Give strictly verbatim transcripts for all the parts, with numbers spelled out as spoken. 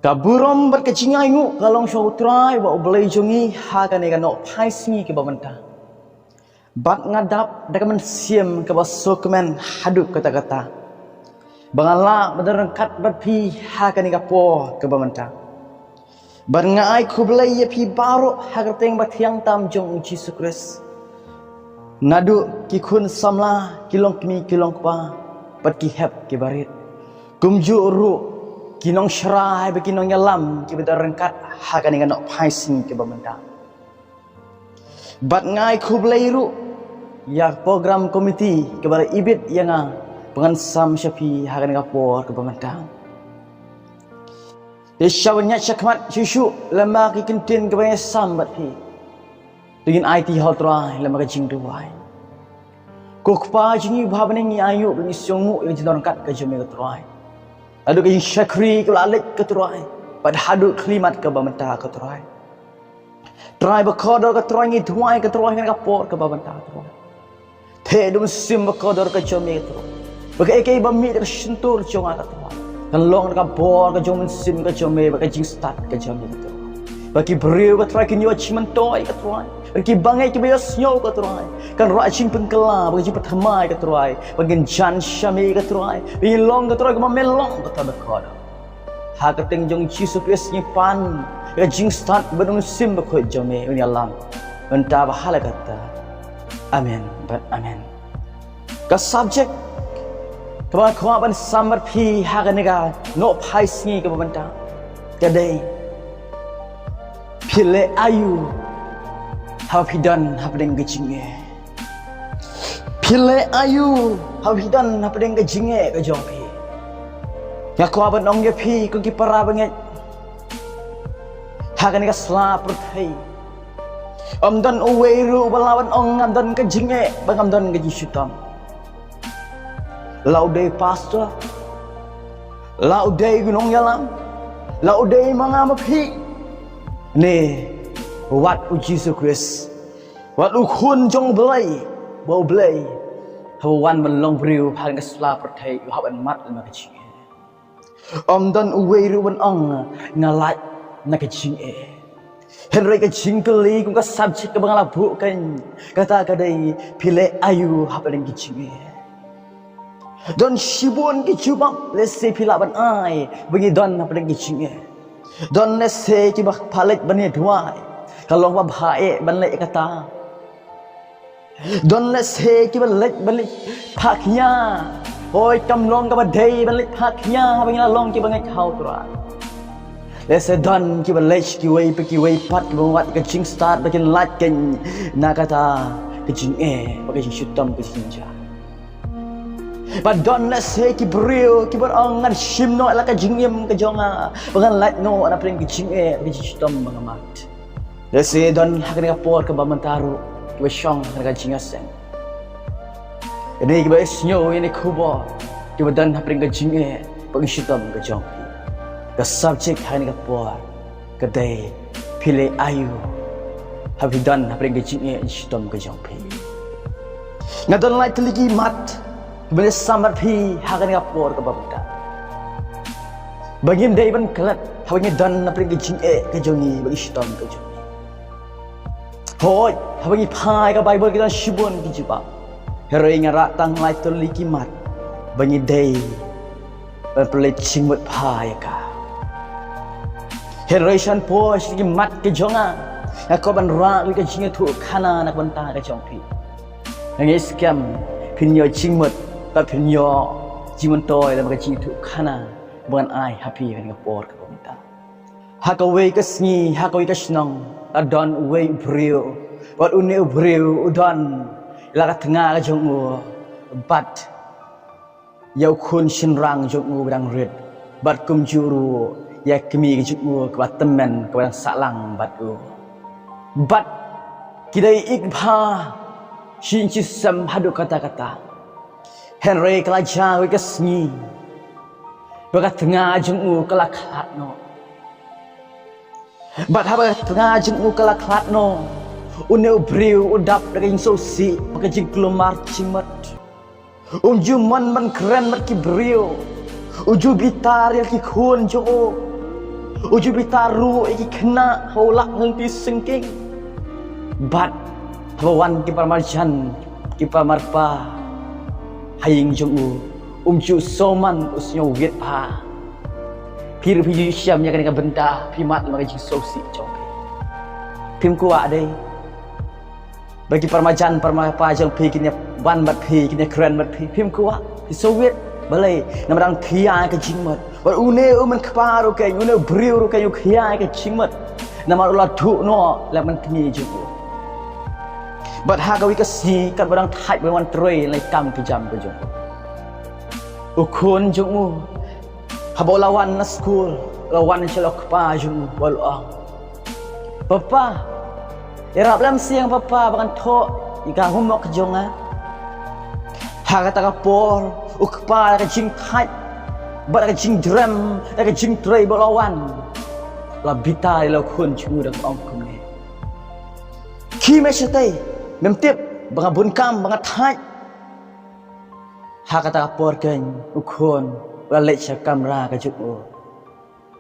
Ka burom bad ka jingainguh ka long sha U Trai uba U Blei jong ngi ha kane ka nohphai sngi kaba mynta. Bad nga dap da ka mynsiem kaba suk kmen haduh katta katta ba nga lah ban don ryngkat bad phi ha kane ka por kaba mynta. Bad nga ai khublei ïa phi baroh ha ka kyrteng ba thiang tam jong U Jisu Khrist. Naduh ki khun samla, ki longkmie ki longkpa, bad ki hep ki barit, kumjuh ruh ki nongshrai bad ki nongïalam kiba don ryngkat ha kane ka nohphai sngi kaba mynta. Bad nga ai khublei ruh ïa ka program committee kiba la ibit ïa nga ba ngan sam sha phi ha kane ka por kaba mynta. Te sha ban ïaid shakhmat shuh shuh lem bad ki kyntien kiba ngan sam bad phi, to ngin aiti ha U Trai lem bad ka jingduwai. Ko Kpa jong ngi uba ha bneng, ngi ainguh bad ngi sngewnguh ïa ka jingdon ryngkat ka jong me ko Trai. Naduh ka jingshakri kaba la leit ko Trai, bad haduh ka khyllipmat kaba mynta ko Trai. Trai ba kordor ko Trai, ngi duwai ko Trai ha kane ka por kaba mynta ko Trai. Theh da U Mynsiem ba kordor ka jong me ko Trai, ba kaei kaei ba mih na ka shyntur jong nga ko Trai, kan long da ka bor ka jong U Mynsiem ka jong me bad ka jingstad ka jong me ko Trai. Ba ki briew ko Trai kin ïoh jingmyntoi ko Trai, ba ki bangeit kiba ïohsngew ko Trai kan rah jingpynkylla bad ka jingpynthymmai ko Trai, ba kin jan sha me ko Trai, ba kin long ko Trai kumba me long ko Trai ba kordor. Ha ka kyrteng jong U Jisu Khrist ngi pan ïa ka jingstad bad U Mynsiem Bakhuid jong me un ïalam mynta bad ha la katta. Amen bad amen. Ka subject kaba nga kwah ban sam bad phi ha kane ka nohphai sngi kaba mynta ka dei: Phi leh aïu haba phi don hapdeng ka jingeh? Phi leh aïu haba phi don hapdeng ka jingeh ka jong phi? Nga kwah ban ong ïa phi ko ki para bangeit, ha kane ka sla pyrthei ym don uwei ruh uba lah ban ong ngam don ka jingeh bad ngam don ka jingshitom. La u dei pastor, la u dei u nongïalam, la u dei ma nga ma phi, ne wat U Jisu Khrist, wat U Khun jong U Blei, ba U Blei haba u wan ban long briew ha kane ka sla pyrthei u hap ban mad na ka jingeh. Ym don uwei ruh ban ong nga lait na ka jingeh. Hynrei ka jingkylli kum ka subject kaba nga la buh kane, kata ka dei: Phi leh aïu hapdeng ka jingeh? Don shibun ki jubab lehse phi lah ban ai ba ngi don hapdeng ka jingeh. Don lehse kiba pha leit ban ïa duwai, ka long ba pha eh ban leh kata. Don lehse kiba leit ban leit phah kñia. Hooid, kam long kaba dei ban leit phah kñia haba ngi la long kiba ngeit ha U Trai. Lehse don kiba leit kiwei pa kiwei pat kiba wad ka jingstad ba kin lait kane na kata ka jingeh bad ka jingshitom ka jingjia. Bad don lehse ki briew kiba ong ngan shim noh la ka jingim ka jong nga ba ngan lait noh na pdeng ka jingeh bad ka jingshitom ba nga mad. Lehse don ha kane ka por kaba mynta ruh kiba shong ha kane ka jingïaseng, ine kiba ïohsngew ïa kane ka khubor, kiba don hapdeng ka jingeh bad ka jingshitom ka jong phi. Ka subject ha kane ka por ka dei: Phi leh aïu haba phi don hapdeng ka jingeh jingshitom ka jong phi? Nga don lai tylli ki mat ban ïasam bad phi ha kane ka por kaba mynta, ba ngim dei ban klet haba ngi don hapdeng ka jingeh ka jong ngi bad ka jingshitom ka jong ngi. Hooid, haba ngi phai ka Baibl ki don shibun ki jubab. Hynrei nga rah tang lai tylli ki mat ba ngi dei ban pynleit jingmut phai ïa ka. Hynrei shen poi sha ki mat ka jong nga, nga kwah ban rah ka jingïathuhkhana na ka bynta ka jong phi. Nga ngeit skhem phin ïoh jingmut bad phin ïoh jingmyntoi lem bad ka jingïathuhkhana ba ngan ai ha phi ha kane ka por kaba mynta. Ha kawei ka sngi, ha kawei ka shnong, la don uwei u briew, bad une u briew u don la ka tnga ka jong u bad ïa u khun shynrang jong u ba dang rit, bad kumjuh ruh ïa ka kmie ka jong u kaba tymmen kaba dang sahlang bad u. Bad ki dei ïa ka bha shi ïnchi sem haduh katta katta. Hynrei ka la jia kawei ka sngi ba ka tnga jong u ka la khlad noh. Bad haba ka tnga jong u ka la khlad noh, une u briew u dap da ka jingsngewsih bad ka jingkulmar jingmut. Um ju mon ban kren bad ki briew. U ju bitar ïa ki khun jong u. U ju bitar ruh ïa ki khynnah ha u lak lynti syngkien. Bad haba wan ki paramarjan, ki paramarpa ha ïing jong u, um ju sngewman, u sngew wiat bha. Phi ruh phi ju shem ïa kane ka bynta, phi mad ma ka jingsngewsih jong phi. Phim kwah dei ba ki paramarjan paramarpa jong phi kin ïa wan bad phi, kin ïa kren bad phi? Phim kwah? Phi sngew wiat? Balei? Namar dang thiah ka jingmut. Bad une u mynta kpa ruh keiñ, une u briew ruh keiñ u thiah ka jingmut. Namar u la duh noh lem bad kmie jong u. Bad ha kawei ka sngi katba dang thait ban wan trei na i kam ka jam ka jong u, u khun jong u, haba u la wan na skul, u la wan sha la u kpa jong u bad u ong, "Papa, ïarap lem sien papa ba ngan thoh ïa ka homework jong nga." Ha kata ka por u kpa da ka jingthait bad da ka jingdrem da ka jingtrei ba u la wan, u la bitar ïa la u khun jong u da ka ong kumne, "Khie me shatei, mem tip ba nga bun kam ba nga thait." Ha kata ka por keiñ u khun u la leit sha kamra ka jong u.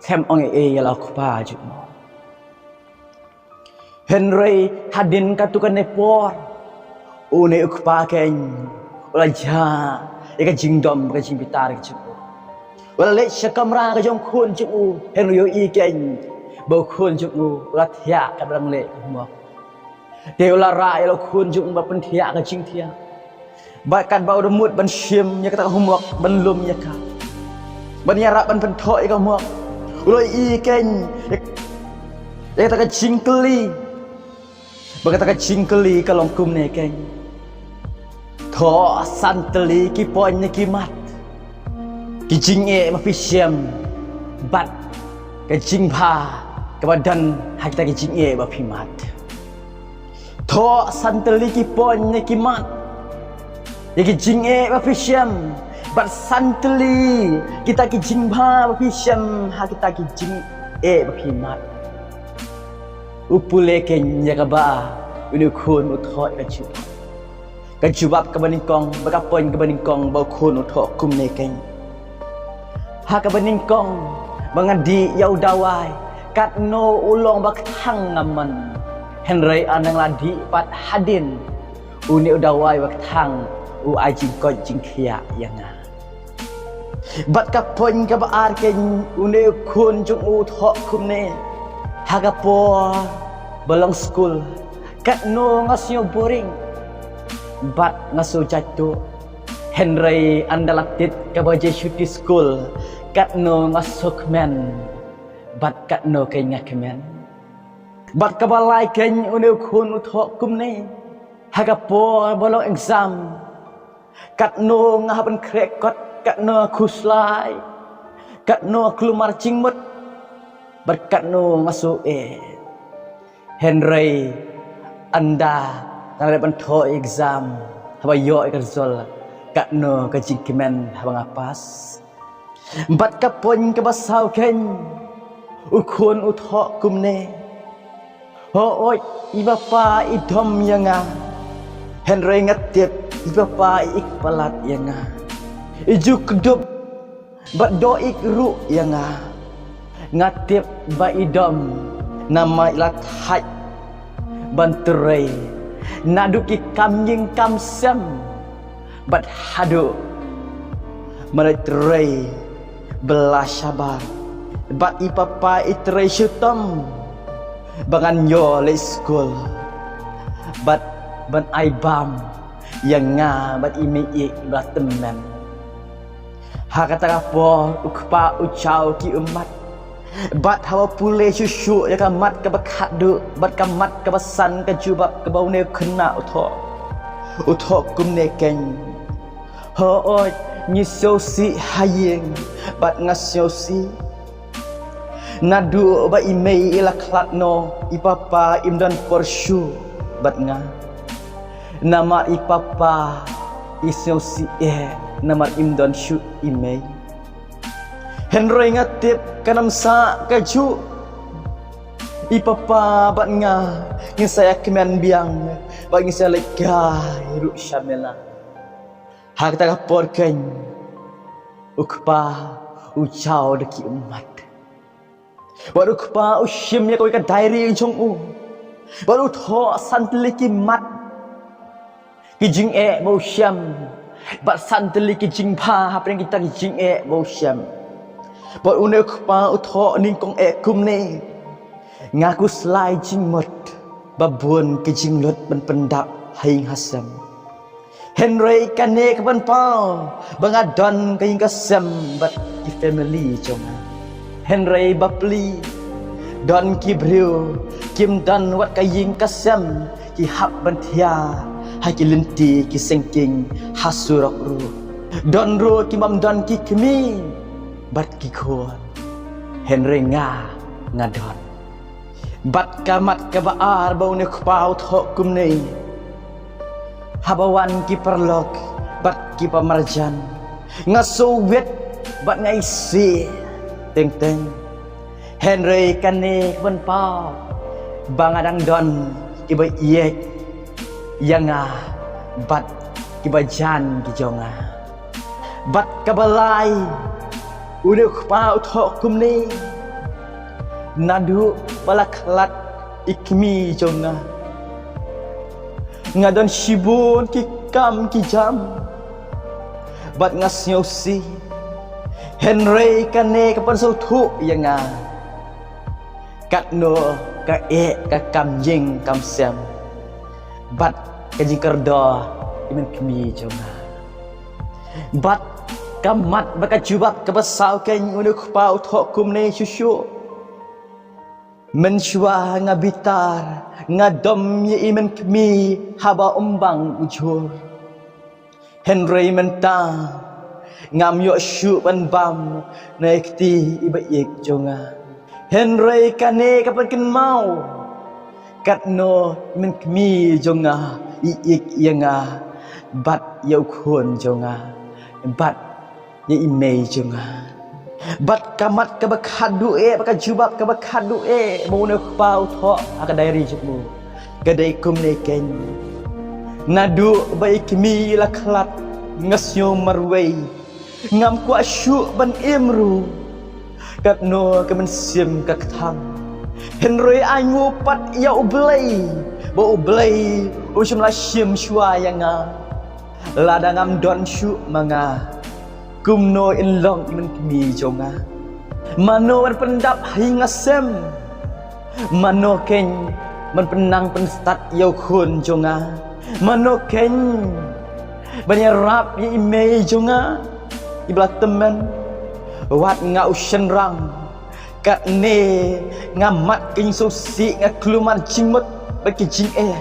Khlem ong ei ei ïa la u kpa jong u. Hynrei hadien katto katne por, une u kpa keiñ u la jah ïa ka jingdom, ka jingbitar ka jong u. U la leit sha kamra ka jong u khun jong u, hynrei u ïohi keiñ ba u khun jong u u la thiah katba dang leh ka homework. Te u la rah ïa la u khun jong u ba pynthiah ka jingthiah. Bad katba u da mut ban shim ïa kata ka homework, ban lum ïa ka, ban ïarap ban pynthoh ïa ka homework, u la ïohi keiñ ïa kata ka jingkylli. Bad kata ka jingkylli ka long kumne keiñ. Thoh san tylli ki point na ki mat, ki jingeh ba phi shem bad ka jingbha kaba don ha kita ki jingeh ba phi mad. Thoh san tylli ki point na ki mat ïa ki jingeh ba phi shem bad san tylli kita ki jingbha ba phi shem ha kita ki jingeh ba phi mad. U pule keiñ ïa kaba une u khun u thoh ka jubab. Ka jubab kaba nyngkong bad ka point kaba nyngkong ba u khun u thoh kumne keiñ. Ha kaba nyngkong ba nga dih ïa u dawai, katno u long ba kthang ngam mon. Hynrei ynda nga la dih pat hadien, une u dawai ba kthang u ai jingkoit jingkhiah ïa nga. Bad ka point kaba ar keiñ, une u khun jong u u thoh kumne. Ha ka por ba long skul, katno nga sngew boring bad nga sngew jaituh. Hynrei ynda la tip kaba ju shuti skul, katno nga sngew kmen bad katno keiñ nga kmen. Bad kaba lai keiñ, une u khun u thoh kumne. Ha ka por ba long exam, katno nga hap ban khreh kot, katno nga khuslai, katno nga kulmar jingmut bad katno nga sngew eh. Hynrei ynda nga la dep ban thoh exam, haba ïoh ïa ka result, katno ka jingkmen haba nga pass. Bad ka point kaba saw keiñ, u khun u thoh kumne. Hooid, i papa i dom ïa nga, hynrei nga tip i papa i ïeit palat ïa nga. I ju kdup bad doh ïeit ruh ïa nga. Nga tip ba i dom namar i la thait ban trei naduh ki kam ïing kam sem bad haduh ban leit trei bylla shabar. Bad i papa i trei shitom ba ngan ïoh leit skul bad ban ai bam ïa nga bad i mei ïeit ba la tymmen. Ha kata ka por u kpa u jaw ki ummat. Bad haba pule shuh shuh ïa ka mat kaba khatduh bad ka mat kaba san, ka jubab kaba une u khynnah u thoh, u thoh kumne keiñ. Hooid, ngi sngewsih ha ïing bad nga sngewsih. Naduh ba i mei i la khlad noh, i papa im don por shuh bad nga. Namar i papa i sngewsih eh namar im don shuh i mei. Hynrei nga tip kan ym sah kajuh. I papa bad nga ngin sa ïakmen biang bad ngin sa leit kai ruh sha mela. Ha kata ka por keiñ u kpa u jaw da ki ummat. Bad u kpa u shim ïa kawei ka diary jong u, bad u thoh san tylli ki mat ki jingeh ba u shem, bad san tylli ki jingbha hapdeng kita ki jingeh ba u shem. Bad une u kpa u thoh nyngkong eh kumne: Nga khuslai jingmut ba bun ki jinglut ban pyndap ha ïing ha sem. Hynrei kane ka pynpaw ba nga don ka ïing ka sem bad ki family jong nga. Hynrei bapli, don ki briew kim don wat ka ïing ka sem, ki hap ban thiah ha ki lynti ki syngking ha surok ruh. Don ruh ki bym don ki kmie bad ki khun. Hynrei nga, nga don. Bad ka mat kaba ar ba une u kpa u thoh kumne: Haba wan ki paralok bad ki pamarjan, nga shu wit bad nga isih teng teng. Hynrei kane ka pynpaw ba nga dang don kiba ïeit ïa nga bad kiba jan ki jong nga. Bad kaba lai, une u kpa u thoh kumne: Naduh ba la khlad i kmie jong nga, nga don shibun ki kam ki jam bad nga sngewsih. Hynrei kane ka pynsngewthuh ïa nga katno ka eh ka kam ïing kam sem bad ka jingkyrduh i mynkmie jong nga. Bad ka mat bad ka jubab kaba saw keiñ, une u kpa u thoh kumne shuh shuh: Mynshuwa nga bitar, nga dom ïa i mynkmie haba um bang u jhur. Hynrei mynta ngam ïoh shuh ban bam na i kti iba ïeit jong nga. Hynrei kane ka pynkynmaw katno i mynkmie jong nga i ïeit ïa nga bad ïa u khun jong nga bad ïa i mei jong nga. Bad ka mat kaba khadduh eh, bad ka jubab kaba khadduh eh ba une u kpa u thoh ha ka diary jong u, ka dei kumne keiñ: Naduh ba i kmie la khlad, nga sngew marwei, ngam kwah shuh ban im ruh. Katno ka mynsiem ka kthang. Hynrei ainguh pat ïa U Blei ba U Blei um shym la shim shuwa ïa nga. Lada ngam don shuh ma nga, kumno in long i mynkmie jong nga? Mano ban pyndap ha ïing ha sem? Mano keiñ ban pynnang pynstad ïa u khun jong nga? Mano keiñ ban ïarap ïa i mei jong nga iba la tymmen? Wat nga u shynrang, katne nga mad ka jingsngewsih, nga kulmar jingmut bad ki jingeh.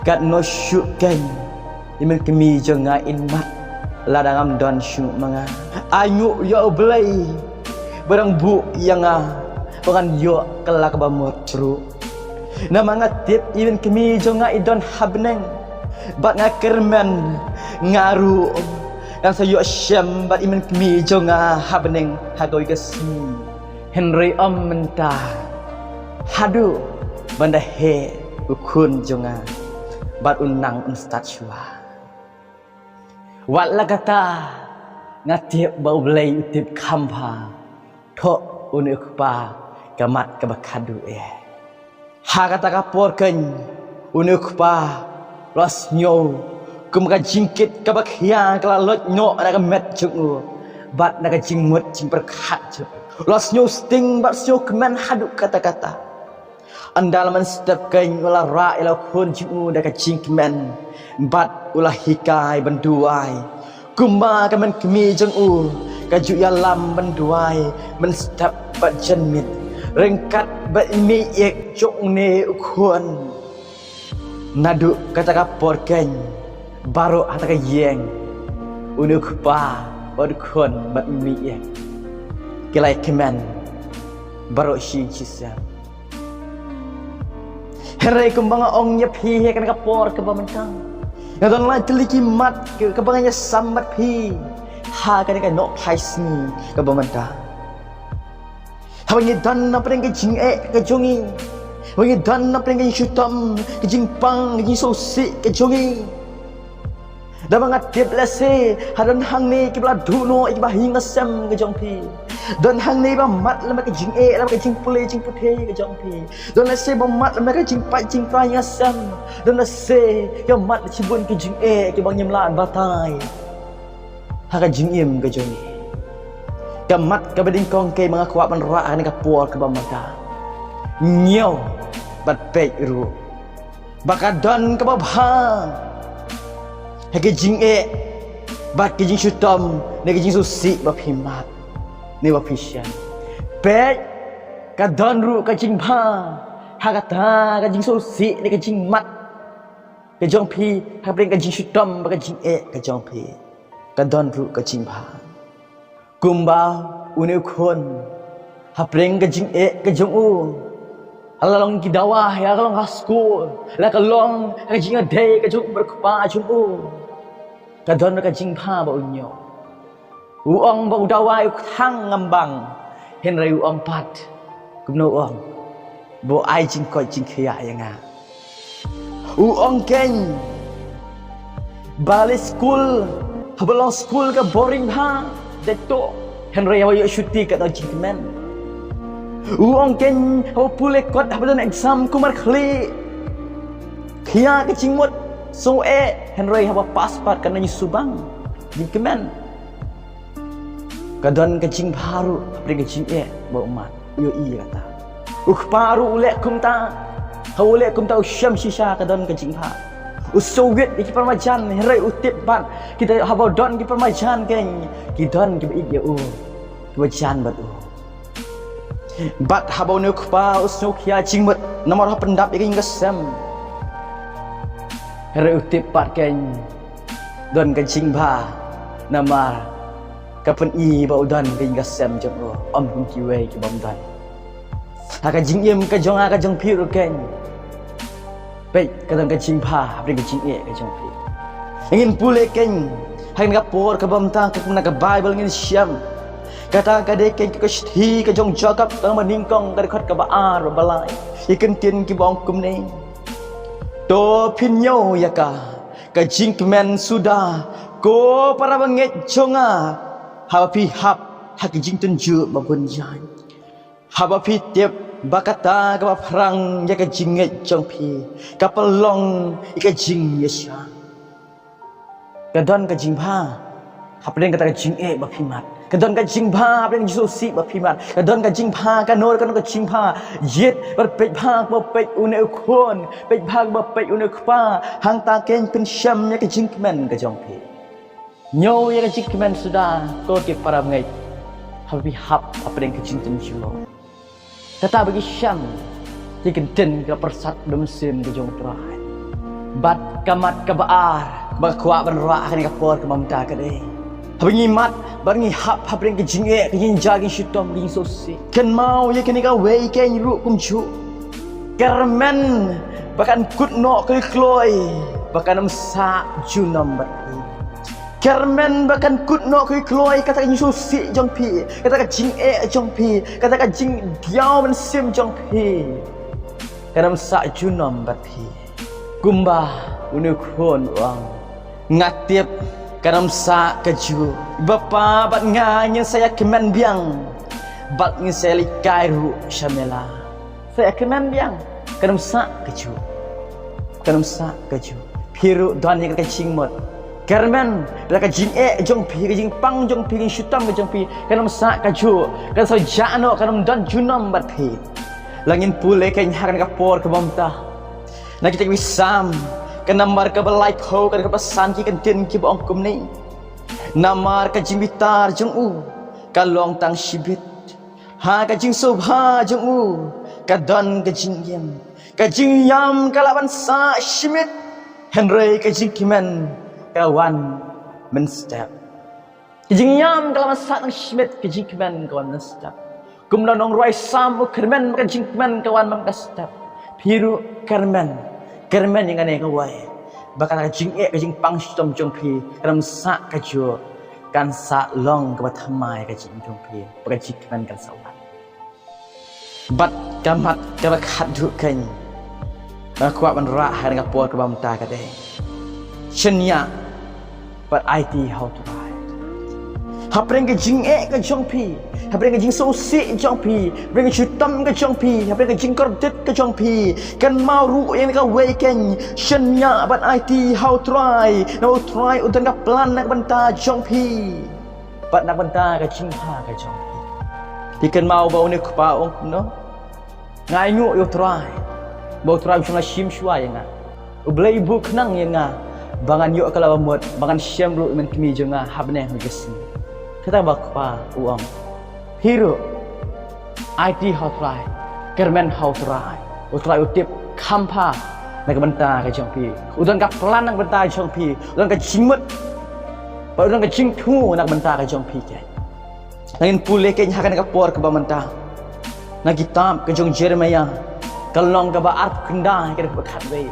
Katno shuh keiñ i mynkmie jong nga in mad lada ngam don shuh ma nga? Ainguh ïa U Blei ba dang buh ïa nga ba ngan ïoh kylla kaba mut ruh. Namar nga tip i mynkmie jong nga i don ha bneng, bad nga kyrmen nga ruh ngan sa ïoh shem bad i mynkmie jong nga ha bneng ha kawei ka sngi. Hynrei ym mynta, haduh ban da heh u khun jong nga bad un nang un stad shuwa. Wat la kata, nga tip ba U Blei u tip kham bha. Thoh une u kpa ka mat kaba khadduh eh. Ha kata ka por keiñ une u kpa u la sngew kum ka jingkit kaba khia ka la lait noh na ka met jong u bad na ka jingmut jingpyrkhat jong u. U la sngew sting bad sngewkmen haduh katta katta. Ynda la mynstep keiñ u la rah ïa la u khun jong u da ka jingkmen bad u la hikai ban duwai kumba ka mynkmie jong u ka ju ïalam ban duwai mynstep bad janmiet ryngkat bad i meiieit jong une u khun. Naduh kata ka por keiñ baroh ha kata ka ïing, une u kpa bad u khun bad i meiieit ki la ïakmen baroh shi ïing shi sem. Hynrei kumba nga ong ïa phi ha kane ka por kaba mynta, nga don lai tylli ki mat kaba ngan ïasam bad phi ha kane ka nohphai sngi kaba mynta. Haba ngi don na pdeng ka jingeh ka jong ngi, haba ngi don na pdeng ka jingshitom, ka jingpang, ka jingsngewsih ka jong ngi. Daba nga tip lehse ha don hangne kiba la duh noh ïa kiba ha ïing ha sem ka jong phi. Don hangne ba mat lem ka jingeh, lem ka jingpule jingpule ka jong phi. Don lehse ba mat lem ka jingpait jingpra ïa sem. Don lehse ka mat shibun ka jingeh kiba ngim lah batai ha ka jingim ka jong ngi. Ka mat kaba nyngkong kaba nga kwah ban rah ha kane ka por kaba mynta, ñiew bad peit ruh ba ka don kaba bha ha ka jingeh bad ka jingshitom ne ka jingsngewsih ba phi mad ne ba phi shem. Peit, ka don ruh ka jingbha ha kata ka jingsngewsih ne ka jingmad ka jong phi, hapdeng ka jingshitom bad ka jingeh ka jong phi. Ka don ruh ka jingbha. Kumba une u khun, hapdeng ka jingeh ka jong u, la long ki dawa, ïa ka long ha skul, la ka long ka jingïadei ka jong u bad u kpa jong u. Ka don ka jingbha ba u ñiew. U ong ba u dawa u kthang ngam bang, hynrei u ong pat, kumno u ong, ba u ai jingkoit jingkhiah ïa nga. U ong kein ba leit skul, haba long skul ka boring bha, dei to, hynrei haba ïoh shuti ka don jingkmen. U ong kein haba pule kot haba don exam kumar khlieh, khia ka jingmut, sngewsih, hynrei haba pass pat ka don jingsubang, jingkmen. Ka don ka jingbha ruh hapdeng ka jingeh ba u mad, ïohi ïa kata. U kpa ruh u leh kumta. Haba u leh kumta u shem shisha, ka don ka jingbha. U sngewbha ïa ki para marjan, hynrei u tip pat kita haba don ki para marjan kein ki don kiba ïeit ïa u, kiba jan bad u. Bad haba une u kpa u sngew khia jingmut namar ha pyndap ïa ka ïing ka sem, hynrei u tip pat kein don ka jingbha namar ka pyni ba u don ka ïing ka sem jong u, ym kum kiwei ki bym don. Ha ka jingim ka jong nga ka jong phi ruh kein, peit, ka don ka jingbha hapdeng ka jingeh ka jong phi. Ngin pule kein ha kane ka por kaba mynta, katkum na ka Baibl ngin shem. Kata ka dei kein ka shithi ka jong Jakob, ka lynnong ba nyngkong, ka dkhot kaba ar bad ba lai. Ïa ki ktien kiba ong kumne: To phin ñiew ïa ka, ka jingkmen suda, ko para bangeit jong nga, haba phi hap ha ka jingtynjuh ba bun jait. Haba phi tip ba kata kaba phrang ïa ka jingngeit jong phi ka pynlong ïa ka jingïaishah. Ka don ka jingbha hapdeng kata ka jingeh ba phi mad. Ka don ka jingbha hapdeng ka jingsngewsih ba phi mad. Ka don ka jingbha, ka nud, ka don ka jingbha. Ïeit bad peit bha, ba peit une u khun, peit bha ba peit une u kpa. Hangta kein pynshem ïa ka jingkmen ka jong phi. Ñiew ïa ka jingkmen suda, ko ki para bangeit, haba phi hap hapdeng ka jingtynjuh. Kata ba ngi shem ïa ki ktien ka pyrsad da u Mynsiem ka jong U Trai. Bad ka mat kaba ar ba nga kwah ban rah ha kane ka por kaba mynta ka dei, haba ngi mad bad ngi hap hapdeng ka jingeh, ka jingjia, ka jingshitom, ka jingsngewsih, kynmaw ïa kane kawei kein ruh kumjuh. Kyrmen ba kan kut noh kloi kloi, ba kan ym sah junom bad phi. Kyrmen ba kan kut noh kloi kloi kata ka jingsngewsih jong phi, kata ka jingeh jong phi, kata ka jingdiaw mynsiem jong phi, kan ym sah junom bad phi. Kumba une u khun u ong, nga tip kan ym sah kajuh. Bapa bad nga ngin sa ïakmen biang bad ngin sa ïaleit kai ruh sha mela. Sa ïakmen biang, kan ym sah kajuh. Kan ym sah kajuh. Phi ruh don ïa ka jingmut. Kyrmen ba ka jingeh jong phi, ka jingpang jong phi, ka jingshitom ka jong phi, kan ym sah kajuh. Kan sa jah noh, kan ym don junom bad phi. Lah ngin pule kein ha kane ka por kaba mynta na kitab ki Salm, ka nambar kaba laiphew, ka dkhot ba san, ki ktien kiba ong kumne: Namar ka jingbitar jong u ka long tang shibit, ha ka jingsngewbha jong u ka don ka jingim. Ka jingïam ka lah ban sah shimet, hynrei ka jingkmen ka wan mynstep. Ka jingïam ka lah ban sah tang shimet, ka jingkmen ka wan mynstep. Kumba u nongrwai Salm u kyrmen ba ka jingkmen ka wan mynstep, phi ruh kyrmen, kyrmen ïa kane kawei, ba kata ka jingeh, ka jingpang shitom jong phi kan ym sah kajuh, kan sa long kaba thymmai ka jingim jong phi, ba ka jingkmen kan sa wan. Bad ka mat kaba khatduh kein ba nga kwah ban rah ha kane ka por kaba mynta ka dei: Shaniah bad aiti ha U Trai. Hapdeng ka jingeh ka jong phi, hapdeng ka jingsngewsih jong phi, hapdeng ka shitom ka jong phi, hapdeng ka jingkordit ka jong phi, kynmaw ruh ïa kawei ka shynna bad aiti ha U Trai, namar U Trai u don ka plan na ka bynta jong phi bad na ka bynta ka jingbha ka jong phi. Phi kynmaw ba une u kpa u ong kumno? Nga ainguh ïa U Trai ba U Trai u shong ha shim shuwa ïa nga. U Blei u buh khnang ïa nga ba ngan ïoh ka lad bamut, ba ngan shem ruh ïa i mei i kmie jong nga ha bneng ha ka sngi. Kata ba u kpa u ong, phi ruh aiti ha U Trai, kyrmen ha U Trai. U Trai u tip kham bha na ka bynta ka jong phi. U don ka plan na ka bynta ka jong phi. U don ka jingmut bad u don ka jingthmu na ka bynta ka jong phi. Nangin pule keiñ ha kane ka por kaba mynta na kitab ka jong Jeremiah, ka lynnong kaba arphew khyndai, ka dkhot khatwei.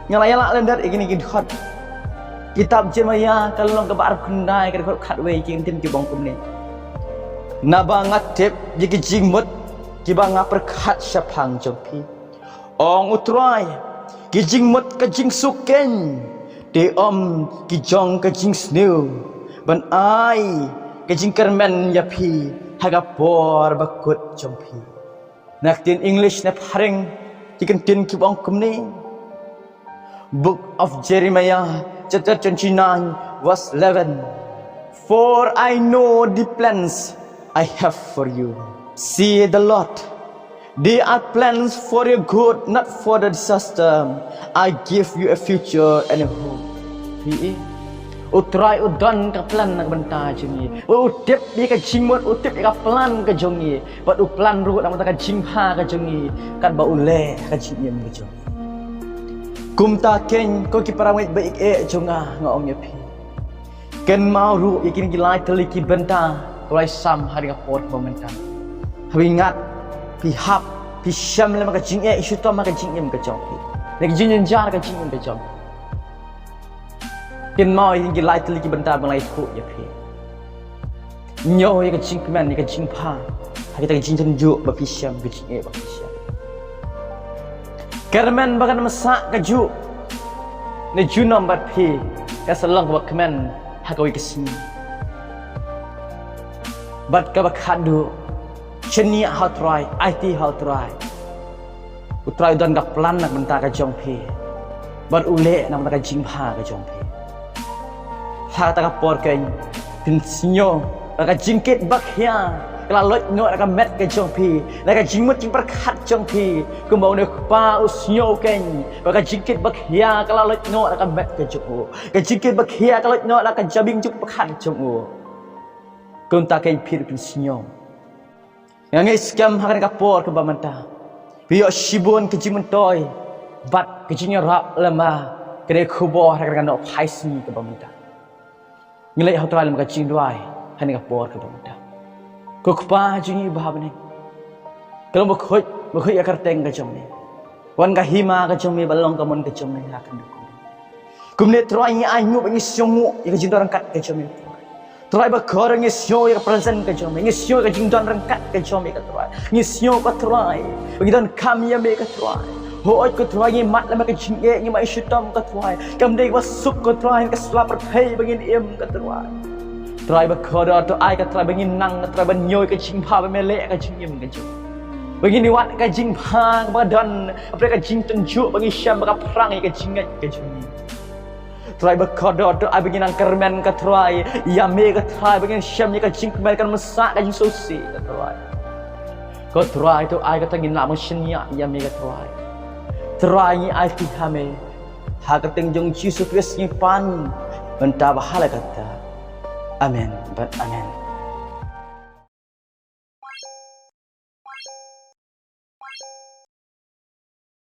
Nga la ïaleh lyndet ïa kine ki dkhot. Kitab Jeremiah, ka lynnong kaba arphew khyndai, ka dkhot khatwei, ki ktien ki ong kumne: Naba nga tip ïa ki jingmut kiba nga pyrkhat shaphang jong phi, ong U Trai, ki jingmut ka jingsuk keiñ, te ym ki jong ka jingsniew, ban ai ka jingkyrmen ïa phi ha ka por bakut jong phi. Na ka ktien English, na phareng, ki ktien ki ong kumne. Book of Jeremiah, chapter twenty-nine, verse eleven. For I know the plans I have for you, say the Lord. They are plans for your good, not for the disaster. I give you a future and a hope. Phi i, U Trai u don ka plan na ka bynta jong ngi. U tip ïa ka jingmut, u tip ïa ka plan ka jong ngi. Bad u plan ruh na ka bynta ka jingbha ka jong ngi, katba u leh ka jingim ka jong ngi. Kumta keiñ, ko ki para ngeit ba ïeit jong nga, nga ong ïa phi, kynmaw ruh ïa kine ki lai tylli ki bynta ba la sam ha kane ka por kaba mynta. Haba ngat phi hap, phi shem lem ha ka jingeh, i shitom ha ka jingim ka jong phi, na ka jingjynjar ka jingim ka jong phi. Kynmaw ïa kine ki lai tylli ki bynta ba nga la ïathuh ïa phi. Ñiew ïa ka jingkmen, ïa ka jingbha ha kita ki jingtynjuh ba phi shem, ka jingeh ba phi shem. Kyrmen ba kan ym sah kajuh ne junom bad phi, ka sa long kaba kmen ha kawei ka sngi. Bad kaba khadduh, shaniah ha U Trai, aiti ha U Trai. U Trai u don ka plan na ka bynta ka jong phi, bad u leh na ka bynta ka jingbha ka jong phi. Ha kata ka por keiñ, pynsngew ba ka jingkit ba khia ka la loit noh na ka met ka jong phi, na ka jingmut jingpyrkhat jong phi, kumba une u kpa u sngew keiñ ba ka jingkit ba khia ka la loit noh na ka met ka jong u, ka jingkit ba khia ka loit noh na ka jabieng jingpyrkhat jong u. Kumta keiñ phi ruh pynsngew. Nga ngeit skhem ha kane ka por kaba mynta phi ïoh shibun ka jingmyntoi bad ka jingïarap lem bad kane ka khubor ha kane ka nohphai sngi kaba mynta. Ngi leit ha U Trai lem ka jingduwai ha kane ka por kaba mynta. Ko Kpa jong ngi ba ha bneng, ka long bakhuid bakhuid ka kyrteng ka jong me. Wan ka hima ka jong me, ba long ka mon ka jong me ha ka khyndai. Kumne Trai ngi ainguh ba ngi sngewnguh ïa ka jingdon ryngkat ka jong me Trai. Trai bakordor ngi sngew ïa ka presence ka jong me, ngi sngew ïa ka jingdon ryngkat ka jong me ko Trai. Ngi sngew ko Trai ba ngi donkam ïa me ko Trai. Hooid ko Trai ngi mad lem ha ka jingeh, ngi mad shitom ko Trai. Kam dei ba suk ko Trai, ka sla pyrthei ba ngin im ko Trai. Trai bakordor to ai ko Trai ba ngin nang ko Trai ban ñiew ïa ka jingbha ba me leh ha ka jingim ka jong ngi. Ba ngin wad ka jingbha ba don, hapdeng ka jingtynjuh ba ngi shem ba ka phrang ïa ka jingngeit ka jong ngi. Trai bakordor to ai ba ngin nang kyrmen ko Trai ïa me ko Trai, ba ngin shem ïa ka jingkmen, kan ym sah ka jingsngewsih ko Trai. Ko Trai to ai ko Trai ngin lah ban shaniah ïa me ko Trai. Trai ngi aiti ha me ha ka kyrteng jong U Jisu Khrist ngi pan, mynta bad ha la katta. Amen bad amen.